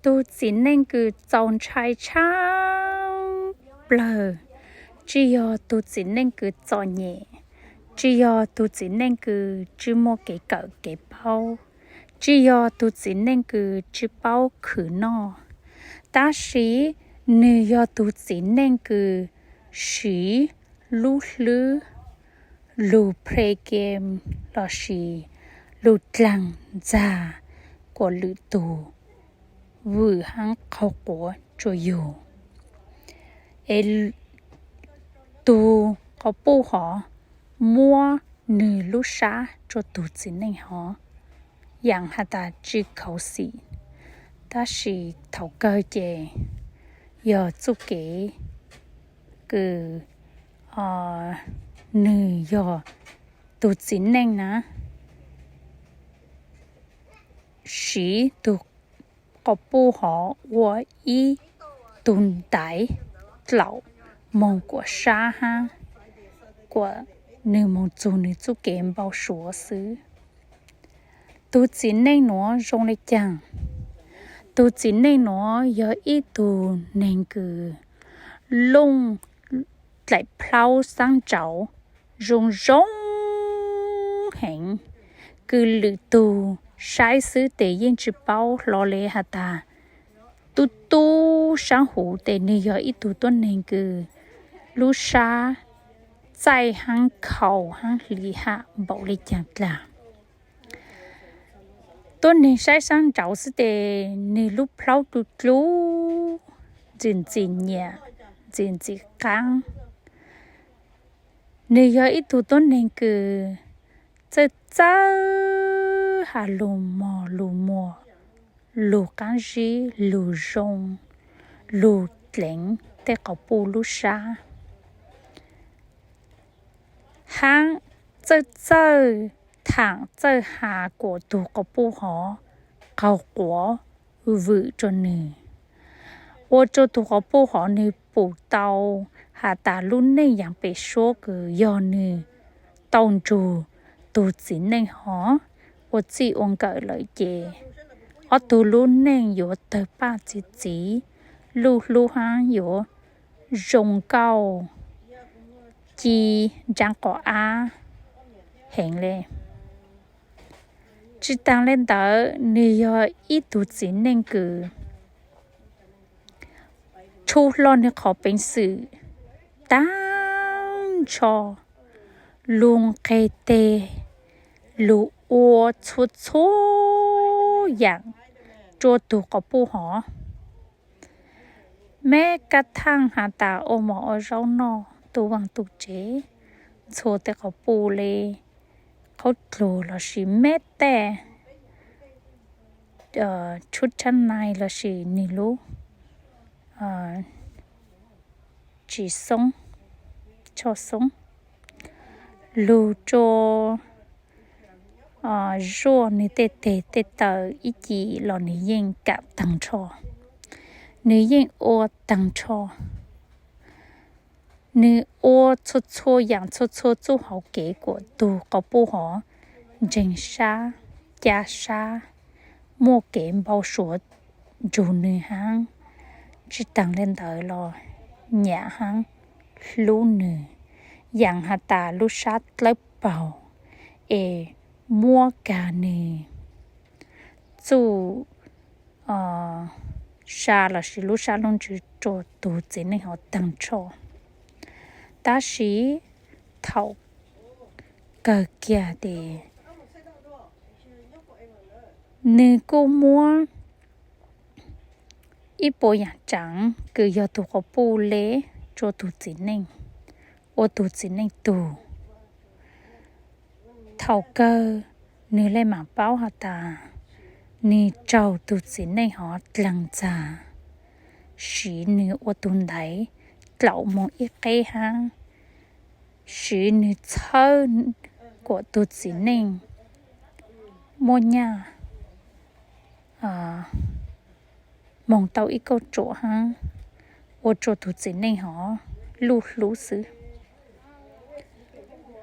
Tus txiv neej kws txaus ntshai tshaj plawg tsis yog tus txiv neej kws txom nyem, tsis yog tus txiv neej kws tsis muaj kev kawm kev paub, tsis yog tus txiv neej kws tsis paub khwv noj, tab sis nwg yog tus txiv neej kws siv lub hlwb, lug play game lossis lug dlaag ntxag kuas lwm tug vwm hab qaug quav rua yug. Es tug quas puj hov muab nwg lub sab rua tug txiv neej hov, yaam has tas tsis khuv xim, tab sis thaum kawg ces yog txuj kev kws nwg yog tug txiv neej na, siv tug quas puj hov ua ib tug ntaiv dlaum moog kuas sab hab kuas nwg moog txug nwg txuj kev npau suav xwb. Tug txiv neej nuav zoo le caag? Tug txiv neej nuav yog ib tug neeg kws looj dlaim plhaub xaab ntsauv zoo zoo heev, kws lwm tug saib xwb tes yeej tsis paub hlo le has tas, tub tub saab huv tes nwg yog ib tug tuab neeg kws lub sab txaij hab khaus hab hli ham npaum le caag dlaag. Tuab neeg saib saab ntsauv xwb tes nwg lub plhaub dlub dlub, ntxim ntxim nyiam, ntxim ntxim qaab. Nwg yog ib tug tuab neeg kws txawj txawj has lug mog lug muag, lug qaab zib, lug zoo, lug dleev tej quas puj lub sab, hab txawj txawj thaam txawj has kuas tug quas puj hov qaug quav vwm rua nwg, ua rua tug quas puj hov nwg pum tau has tas lub neej yaam pem suab kws yog nwg tau nrug tug txiv neej hov ua txij ua nkawm lawm ces ob tug lub neej yuav tawg paj txi txiv, luj hlub hab yuav zoo nkauj ci ntsaa qos ab heev le. Tsis taag le ntawd, nwg yog ib tug txiv neej kws tshub hlo nwg qhov peev xwm taag nrho, lug nqeg teg, lug ua txhua txhua yaam rua tug quas puj hov. Meb kaj thaaj has tas ua mov ua zaub noj, tu vaaj tu tsev, ntxhua tej quas puj le, qaub dluag lossis meb tej, tshuab tshab nai lossis nwg lub tsis xoob, tsho xoob, lug rua zuaj nwg tej teg tej taw ib ci los nwg yeej kam taag nrho, nwg yeej ua taag nrho. Nwg ua txhua txhua yaam txhua txhua txuj hauv kev kuas tug quas puj hov ntseeg sab, ca sab, muaj kev npau suav nrug nwg hab, tsis taag le ntawd los nyam hab hlub nwg, yaam has tas lub sab dlawb paug es muab kag nwg txuj sa lossis lub sab lub ntsws rua tug txiv neej hov taag nrho. Tab sis thaum kawg kiag tes nwg kuj muab ib puas yaam tsaav kws yog tug quas puj le rua tug txiv neej, ua tug txiv neej tug. Thaum kawg nwg le maam paub has tas nwg raug tug txiv neej hov dlaag ntxag, siv nwg ua tug ntaiv dlaum moog ib qeb hab, siv nwg txhawb kuas tug txiv neej muaj nyaj moog tau ib kauj ruam hab ua rua tug txiv neej hov luj hlub xwb.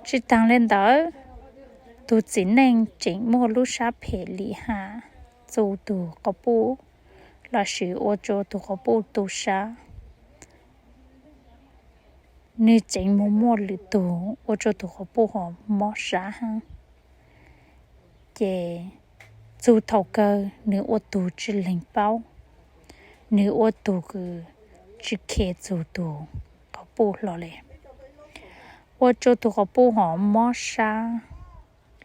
Tsis taag le ntawd, tug txiv neej tseem muaj lub sab phem lim ham txug tug quas puj lossis ua rua tug quas puj tu sab. Nwg tseev moog muaj lwm tug ua rua tug quas puj ho mob sab hab. Ces txug thaus kawg nwg ua tug tsi leeg paub, nwg ua tug kws tsi khe txug tug quas puj hlo le. Ua rua tug quas puj ho mob sab,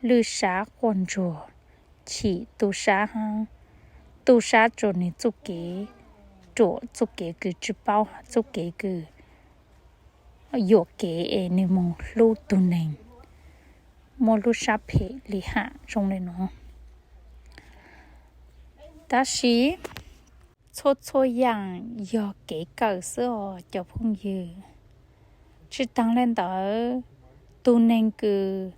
lwj sab quaj ntsuag, chim tu sab hab, tu sab rua nwg txuj kev, ruam txuj kev kws tsi paub, txuj kev kws yuam kev es nwg moog hlub tug neeg, muaj lub sab phem li ham zoo le nuav. Tab sis txhua txhua yaam yog kev kawm xwb os cov phooj ywg. Tsi taag le ntawd, tug neeg kws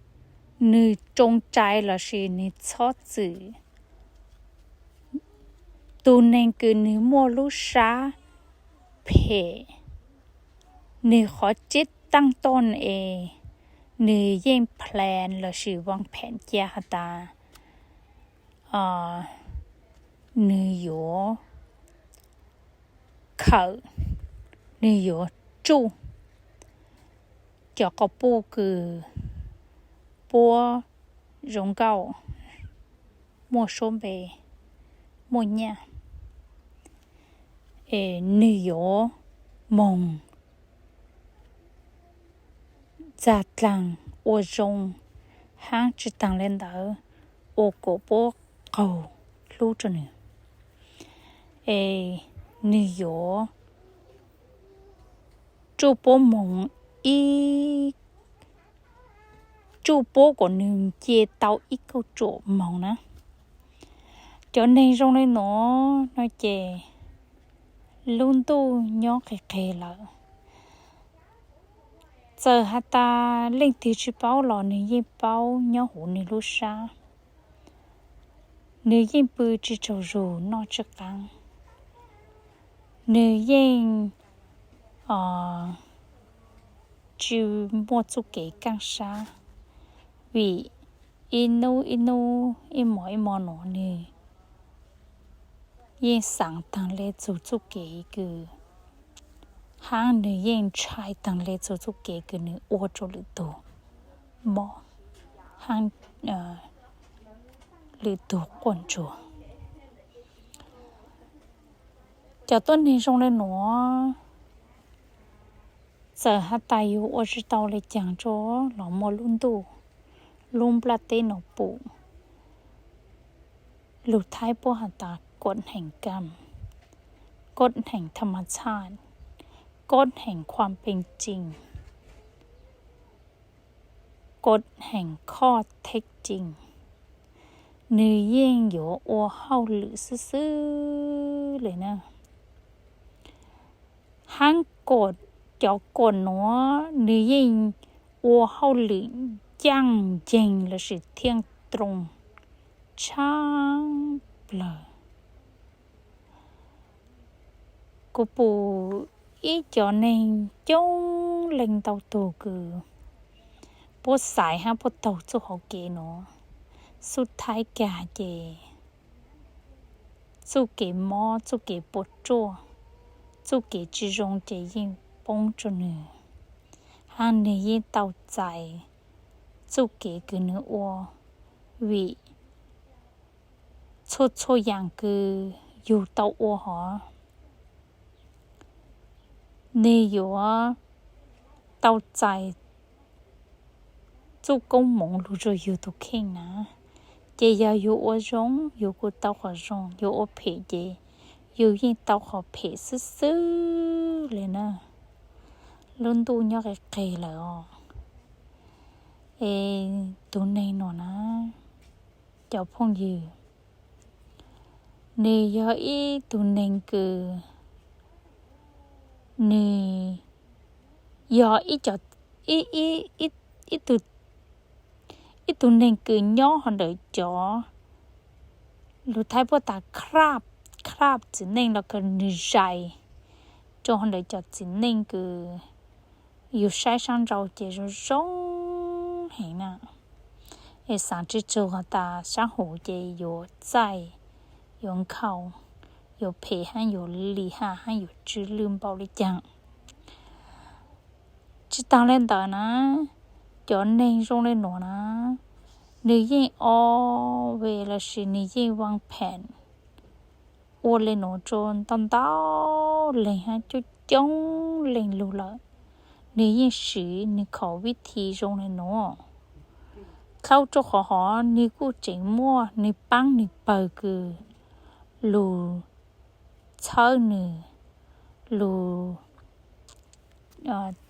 nwg tsoo tsai lossis nwg txhob txwm, tug neeg kws nwg muaj lub sab phem, nwg qhov tsib taaj toj es nwg yeej plan lossis vaaj phem cia has tas nwg yuav khawm, nwg yuav tsuj cov quas puj kws puab zoo nkauj, muaj suab npe, muaj nyaj, es nwg yuav moog txag dlaag ua zoo, hab tsi taag le ntawd ua kom puab qaug hlub rua nwg, es nwg yuav tsuj puab moog ib, tsuj puab kom nwg nce tau ib kauj ruam moog na. Cov neeg zoo le nuav no ces lub ntuj nyob qis qis lawm. Txawm has tas leej twg tsi paub los nwg yeej paub nyob huv nwg lub sab. Nwg yeej pw tsi tsaug zug noj tsi qaab. Nwg yeej tsi muaj txuj kev kaaj sab, vim ib nub ib nub ib mo ib mo nuav nwg yeej xaav taag le txug txuj kev kws, hab nwg yeej ntshai taag le txug txuj kev kws nwg ua rua lwm tug mob, hab lwm tug quaj ntsuag. Cov tuab neeg zoo le nuav, txawm has tas yug ua tsi tau le caag rua los muaj lub ntuj, lub nplaj teb nuav pum. Lug Thaib puab has tas กฎแห่งกรรม, กฎแห่งธรรมชาติ, กฎแห่งความเป็นจริง, กฎแห่งข้อเท็จจริง nwg yeej yuav ua hauj lwm xwb xwb le na. Hab กฎ, cov กฎ nuav nwg yeej ua hauj lwm ncaaj nceeg lossis เที่ยงตรง tshaj plawg. Kuv pum ib cov neeg coob leej ntau tug kws puab xaiv hab puab taug txuj hauv kev nuav, xub thaib kag ces txuj kev mob, txuj kev puam ruaj, txuj kev tsi zoo ces yeej poob rua nwg, hab nwg yeej tau txais txuj kev kws nwg ua, vim txhua txhua yaam kws yug tau ua hov, nwg yuav tau txais txuj koob moov lug rua yug tug kheej na. Ces yog yug ua zoo, yug kuj tau qhov zoo, yug ua phem ces yug yeej tau qhov phem xwb xwb le na. Lub ntuj nyob qis qis lawm os. Es tug neeg nuav na, cov phooj ywg, nwg yog ib tug neeg kws, nwg yog ib co, ib, ib, ib tug, ib tug neeg kws nyob hov ntawm cov, lug Thaib puab tas คราบ, คราบ txiv neej los kws nwg zais rua hov ntawm cov txiv neej kws yug saib sab nrau ces zoo zoo heev na. Es xaav tsi tsug has tas sab huv ces yuav txaij, yuav nkhaus, yuav phem hab yuav lim ham hab yuav tsw lwj npaum li caag. Tsi taag le ntawd na, cov neeg zoo le nuav na, nwg yeej always lossis nwg yeej vaaj phem ua le nuav rua ntau ntau leeg hab coob coob leej lug lawm. Nwg yeej siv nwg khov vib thi zoo le nuav, dlhau rua qhov hov nwg kuj tseem muaj nwg paab nwg pawg kws lug txhawb nwg, lug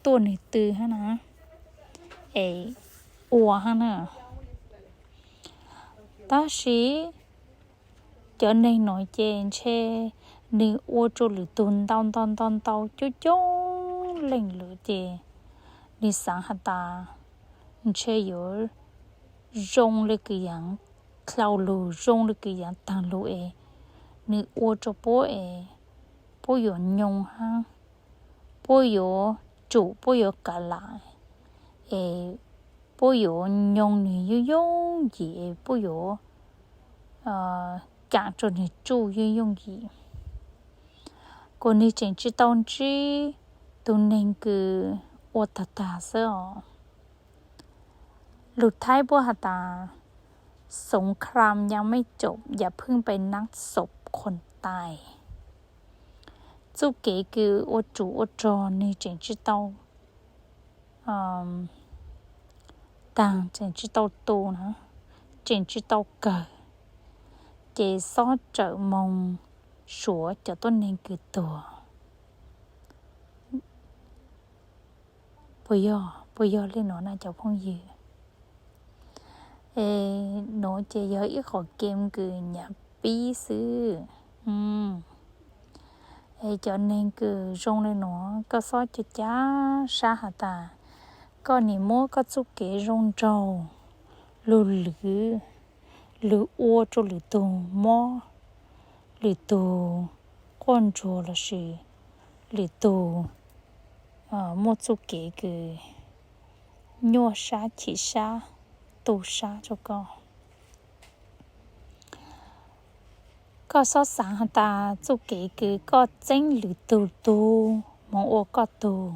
tuaj nwg tw hab na, es ua hab na. Tab sis cov neeg nuav ces ntshe nwg ua rua lwm tug ntau ntau ntau ntau coob coob leej lawm ces nwg xaav has tas ntshe yuav zoo le kws yaav dlhau lug, zoo le kws yaav taag lug es nwg ua rua puab es puab yuav nyoo hab puab yuav tsum, puab yuav kav lam, es puab yuav nyoo nwg yooj yooj yim es puab yuav kaam rua nwg tsuj yooj yooj yim. Kuas nwg tseem tsi tau ntsib tug neeg kws ua tag tag xwb os. Lug Thaib puab has tas สงครามยังไม่จบ อย่าเพิ่งไปนับศพคนตาย Txuj kev kws ua tsum ua rog nwg tseem tsi tau taag, tseem tsi tau tu na, tseem tsi tau kawg, ces xob rawm moog suav cov tuab neeg kws tuag. Puas yog, puas yog le nuav na cov phooj ywg? Es nuav ces yog ib qhov game kws nyav pib xwb. Es cov neeg kws zoo le nuav koj xob ca ca sab has tas koj nim muab koj txuj kev zoo nraug lug lwv, lug ua rua lwm tug mob, lwm tug quaj ntsuag lossis lwm tug muaj txuj kev kws nyuaj sab chim sab tu sab rua koj. Koj xob xaav has tas txuj kev kws koj txeeb lwm tug tug moog ua koj tug,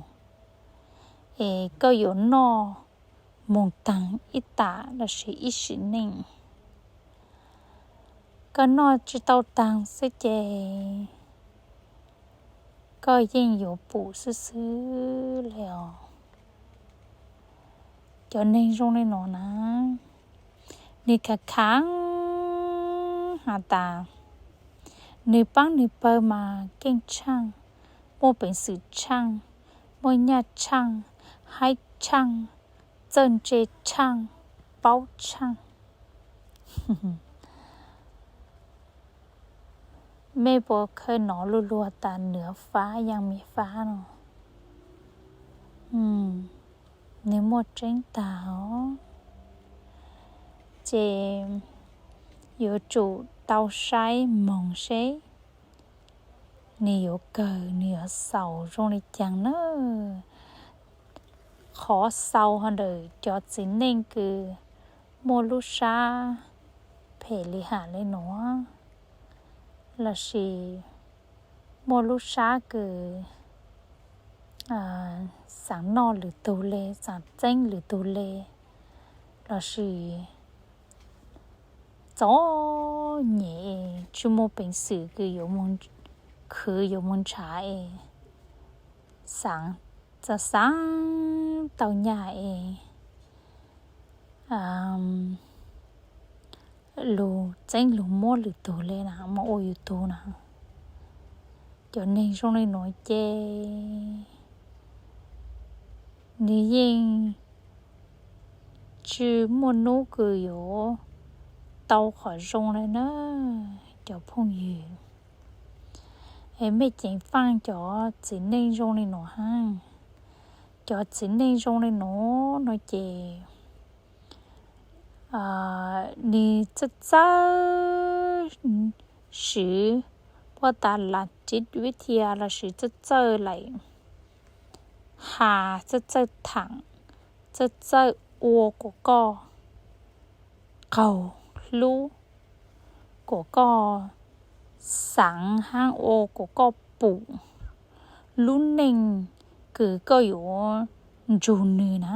es koj yuav noj moog taag ib tam lossis ib sim neej. Koj noj tsi tau taag xwb ces koj yeej yuav pum xwb xwb le os. Cov neeg zoo le nuav na, nwg khav khav has tas nwg paab nwg pawg mas keej tshaaj, muaj peev xwm tshaaj, muaj nyaj tshaaj, haib tshaaj, txawj ntse tshaaj, paub tshaaj. Mej puas khaws nov lug lug tas nưỡng pháยังมีฟ้า no? Nwg muaj tseeb tag os. Ces yuav tsum tau saib moog seb nwg yuav kawg, nwg yuav xaus zoo li caag na. Qhov xaus hov ntawm cov txiv neej kws muaj lub sab phem li ham le nuav, lossis muaj lub sab kws xaav noj lwm tug le, xaav txeeb lwm tug le, lossis txom nyem tsi muaj peev xwm kws yuav moog khwv, yuav moog nrhav es xaav, xaav tau nyaj es lug txeeb lug muab lwm tug le na, muab ua yus tug na. Cov neeg zoo le nuav ces nwg yeej tsi muaj nub kws yuav tau qhov zoo le na cov phooj ywg. Es mej ceev faaj cov txiv neej zoo le nuav hab. Cov txiv neej zoo le nuav no ces nwg txawj txawj siv puab tas las tib vib thia lossis txawj txawj laim has, txawj txawj thaam, txawj txawj ua kuas koj qaug hlub, kuas koj xaav hab ua kom koj pum lub neej kws koj yuav nrug nwg na.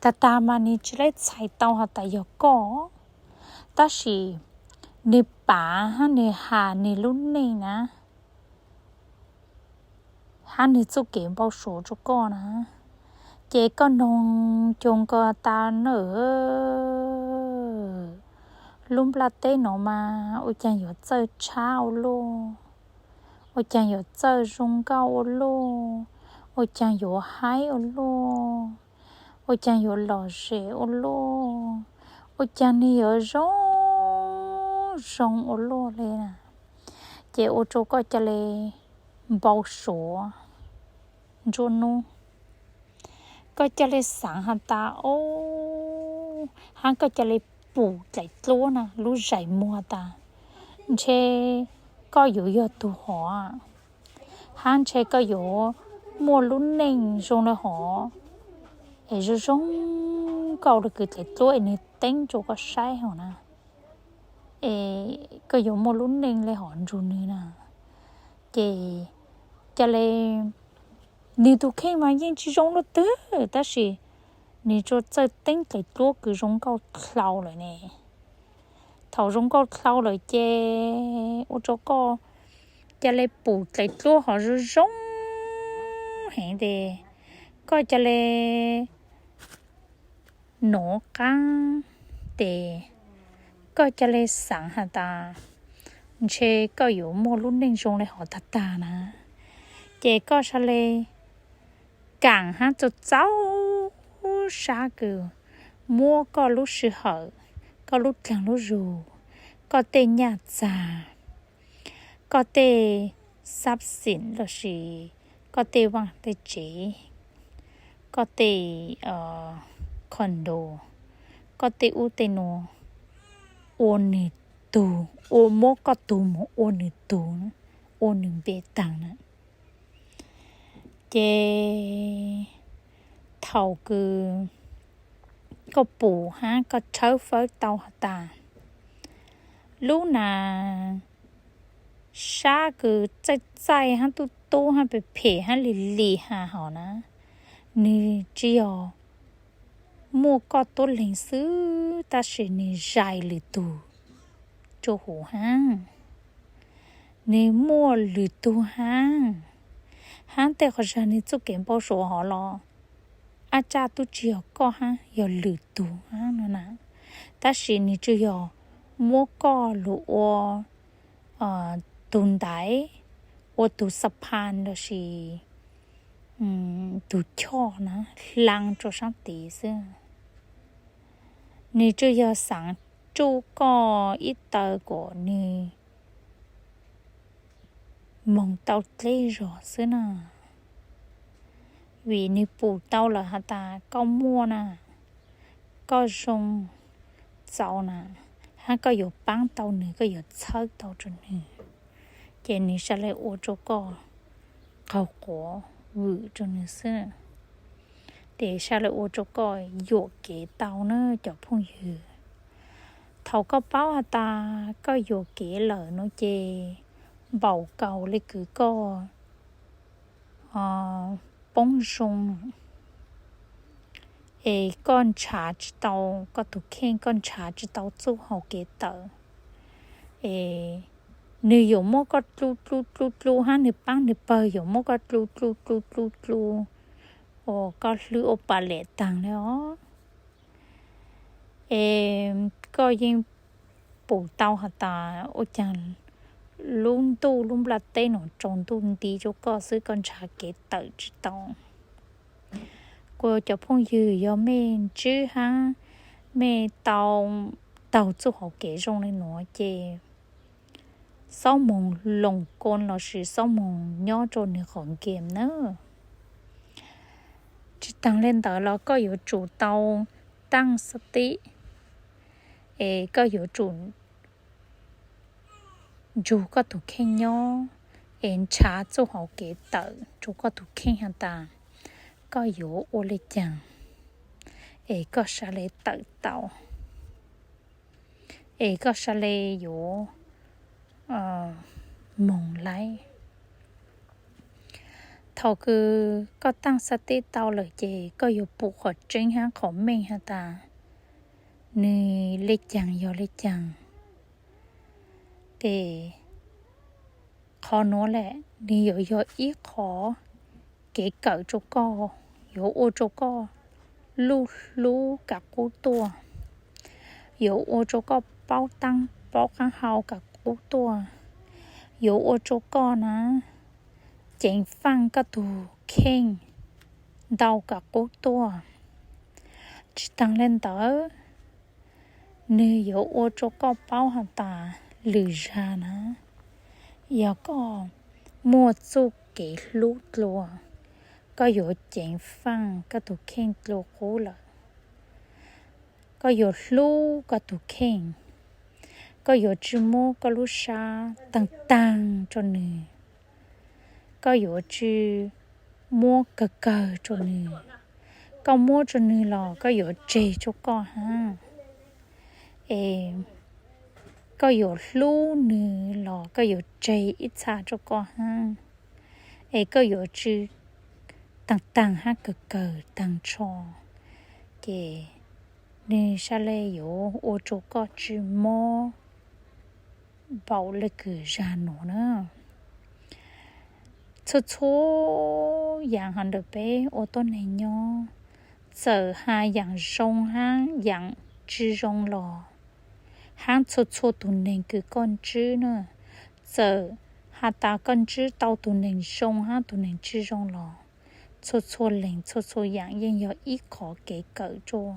Tag tag mas nwg tsi laib txhais tau has tas yog koj, tab sis nwg pav hab nwg has nwg lub neej na, hab nwg txuj kev npau suav rua koj na. Ces koj noog coog ko tas na, lub nplaj teb nuav mas ua caag yuav txawj tshab ua luaj, ua caag yuav txawj zoo nkauj ua luaj, ua caag yuav haib ua luaj, ua caag yuav lom zem ua luaj, ua caag nwg yuav zoo zoo ua luaj le na. Ces ua rua koj ca le npau suav nruab nub, koj ca le xaav has tas o, hab koj ca le pum dlaim dluab na lub zais muag tas ntshe koj yuav yog tug hov, hab ntshe koj yuav muaj lub neej zoo le hov, es zoo zoo nkauj le kws dlaim dluab es nwg teeb rua koj saib hov na, es koj yuav muaj lub neej le hov nrug nwg na. Ces ca le nwg tug kheej mas yeej tsi zoo luaj twg, tab sis nwg tsuas txawj teeb dlaim dluab kws zoo nkauj dlhau lawm ne. Thaum zoo nkauj dlhau lawm ces ua rua koj ca le pum dlaim dluab hov zoo zoo heev tes koj ca le nuav qaab tes koj ca le xaav has tas ntshe koj yuav muaj lub neej zoo le hov tag tag na. Ces koj sa le kaam hab txaus txaus sab kws muab koj lub sij hawm, koj lub dlaag lub zug, koj tej nyaj txag, koj tej xab xim lossis koj tej vaaj tej tsev, koj tej condo, koj tej ub tej nuav ua nwg tug, ua muab koj tug moog ua nwg tug, ua nwg npe taag na. Ces thaum kws koj pum hab koj tshawb fawb tau has tas lub nas sab kws txaij txaij hab tub tub hab phem phem hab lig lig has hov na, nwg tsi yog muaj koj tuab leeg xwb, tab sis nwg zais lwm tug rua huv hab, nwg muaj lwm tug hab, hab tej qhov zag nwg txuj kev npau suav hov los ab tsaj tub tsi yog koj hab, yog lwm tug hab no na. Tab sis nwg tsi yog muab koj lug ua tug ntaiv, ua tug xab phan lossis tug choj na, hlaa rua saab tiv xwb. Nwg tsuas yog xaav tsuj koj ib taw kom nwg moog tau dleb zog xwb na. Vim nwg pum tau lawm has tas koj muaj na, koj zoo txaus na, hab koj yuav paab tau nwg, koj yuav txhawb tau rua nwg, ces nwg sa le ua rua koj qaug quav vwm rua nwg xwb, ces sa le ua rua koj yuam kev tau na cov phooj ywg. Thaum koj paub has tas koj yuam kev lawm no ces npaum kaus le kws koj poob zoo, es koj nrhav tsi tau koj tug kheej, koj nrhav tsi tau txuj hau kev tawm, es nwg yuav muab koj dlu dlu dlu dlu hab nwg paab nwg pawg yuav muab koj dlu dlu dlu dlu dlu, ua koj hlwb ua pa lem taag le os. Es koj yeej pum tau has tas ua caag lub ntuj lub nplaj teb nuav tsaus ntuj nti rua koj xwb, koj nrhav kev tawm tsi tau. Kuas cov phooj ywg, yog mej ntsib hab mej tau taug txuj hau kev zoo le nuav ces xob moog loos koos lossis xob moog nyob rua nwg qhov game na. Tsi taag le ntawd los koj yuav tsum tau taaj xab tib, es koj yuav tsum nrug koj tug kheej nyob, es nrhav txuj hau kev tawm rua koj tug kheej has tas koj yuav ua le caag, es koj sa le tawm tau, es koj sa le yuav moos laib. Thaum kws koj taaj xab teb tau lawm ces koj yuav pum qhov tseeb hab qhov meej has tas nwg le caag yog le caag. Ces qhov nuav lawm nwg yuav yog ib qhov kev kawm rua koj, yuav ua rua koj luj hlub kawm qub tuaj, yuav ua rua koj paub taab paub qaab hau kawm qub tuaj, yuav ua rua koj na ceev faaj koj tug kheej ntau kawm qub tuaj. Tsi taag le ntawd, nwg yuav ua rua koj paub has tas lwm zag na, yog koj muaj txuj kev hlub dlua, koj yuav ceev faaj koj tug kheej dlua qub lawm. Koj yuav hlub koj tug kheej, koj yuav tsi muab koj lub sab taag taag rua nwg, koj yuav tsi muab kawg kawg rua nwg. Koj muab rua nwg los koj yuav tseg rua koj hab, es koj yuav hlub nwg los koj yuav tseg ib txha rua koj hab, es koj yuav tsi taag taag hab kawg kawg taag tsho, ces nwg saib le yuav ua rua koj tsi mob npaum le kws zag nuav na. Txhua txhua yaam hov ntawm peb ua tuab neeg nyob, txawm has yaam zoo hab yaam tsi zoo los, hab txhua txhua tug neeg kws koj ntsib na, txawm has tas koj ntsib tau tug neeg zoo hab tug neeg tsi zoo los, txhua txhua leeg txhua txhua yaam yeej yog ib qhov kev kawm rua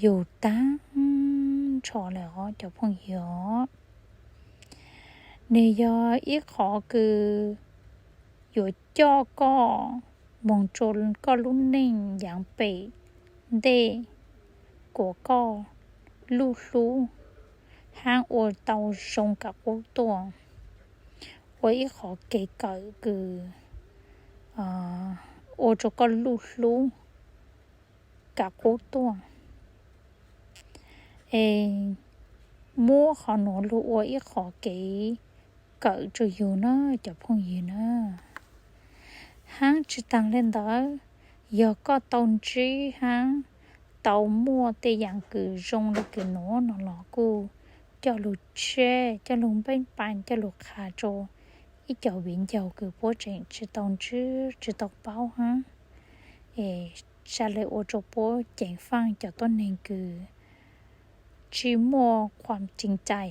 yug taag nrho lawm os cov phooj ywg. Nwg yog ib qhov kws yuav coj koj moog rua koj lub neej yaav pem ntej, kuas koj luj hlub hab ua tau zoo kawm qub tuaj, ua ib qhov kev kawm kws ua rua koj luj hlub kawm qub tuaj. Es muab qhov nuav lug ua ib qhov kev kawm rua yug na cov phooj ywg na. Hab tsi taag le ntawd, yog koj tau ntsib hab tau muaj tej yaam kws zoo le kws nuav no los kuj coj lug share, coj lug npeej paj, coj lug qha rua ib co viv ncaus kws puab tseem tsi tau ntsib tsi tau paub hab, es saib le ua rua puab ceev faaj cov tuab neeg kws tsi muaj khuam ceev cai.